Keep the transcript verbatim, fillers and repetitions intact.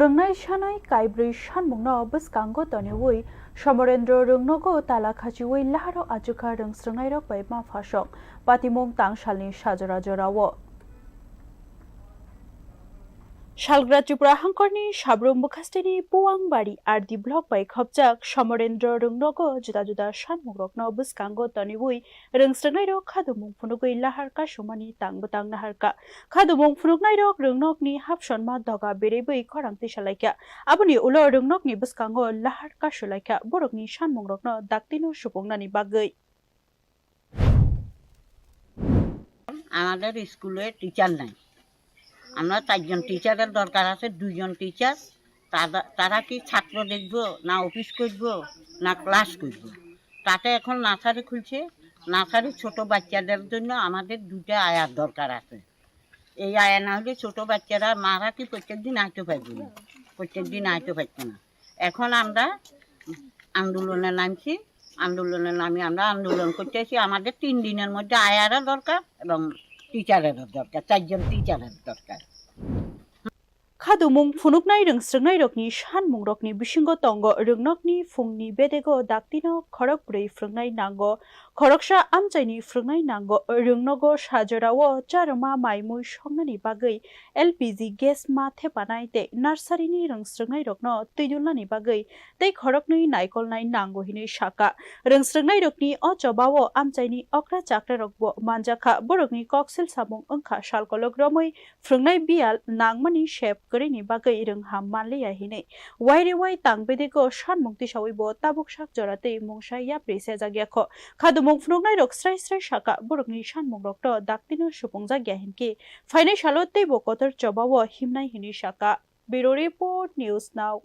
Rwngnai sanai kaibrwi sanmungno bwskango toniwi Somorendro rwngnogo tala khachiwi laharo achukha rwngsrwngnairok bai ma phasok patimung tangsalni sajora jorao. Salgra Tripura hangkorni Sabrum bwkhasteni Puwangbari R D block bai khopjak Somorendro rwngnogo juda juda sanmungrokno bwskango toniwi rwngsrwngnairok khadumung phunugwi lahar kasumani tang bwtang naharkha. Khadumung phunuknairok rwngnokni hapsonma doga berebwi khorang tisalaikha. Aboni ulo rwngnokni bwskango lahar kasulaikha borokni sanmungrokno daktino supungnani bagwi. আমাদের স্কুলে টিচার নাই। আমরা চারজন টিচারের দরকার আছে, দুইজন টিচার। তারা, তারা কি ছাত্র দেখবো, না অফিস করবো, না ক্লাস করবো? তাতে এখন নার্সারি খুলছে, নার্সারি ছোট বাচ্চাদের জন্য আমাদের দুইটা আয়ার দরকার আছে। এই আয়া না হলে ছোট বাচ্চারা, মারা কি প্রত্যেক দিন আইতে পারবে না? প্রত্যেক দিন আইতে পারতো না। এখন আমরা আন্দোলনে নামছি, আন্দোলনে নামি আমরা আন্দোলন করতেছি। আমাদের তিন দিনের মধ্যে আয়ারও দরকার এবং টিচারেরও দরকার, চারজন টিচারের দরকার। Khadumung phunuknai rwngsrwngnairokni sanmungrokni bisingo tongo rwngnokni phungni bedego daktino khorok brwi phwrwngnai nango, khoroksa amchaini phwrwngnai nango, rwngnogo sajorao charwma maimui songnani bagwi L P G gas ma thepanai tei nursery-ni rwngsrwngnairokno twidulnani bagwi tei khoroknwi naikolnai nango hinwi sakha. Rwngsrwngnairokni o chobao amchaini okra chakrarokbo manjakha, borokni koksil samung wngkha salkolok romwi phwrwngnai biyal nangmani sep kwrwini bagwi rwngham manliya hinwi. Wairewai tang bedego sanmung tisawibo tabuk sak jora tei mungsa yapri sejakyakho. Khadumung phunuknairok srai srai sakha, borokni sanmungrokno daktino supungjak ya hinkhe phainai salo teibo kotor chobao himnai hinwi sakha. Bureau Report, News Now.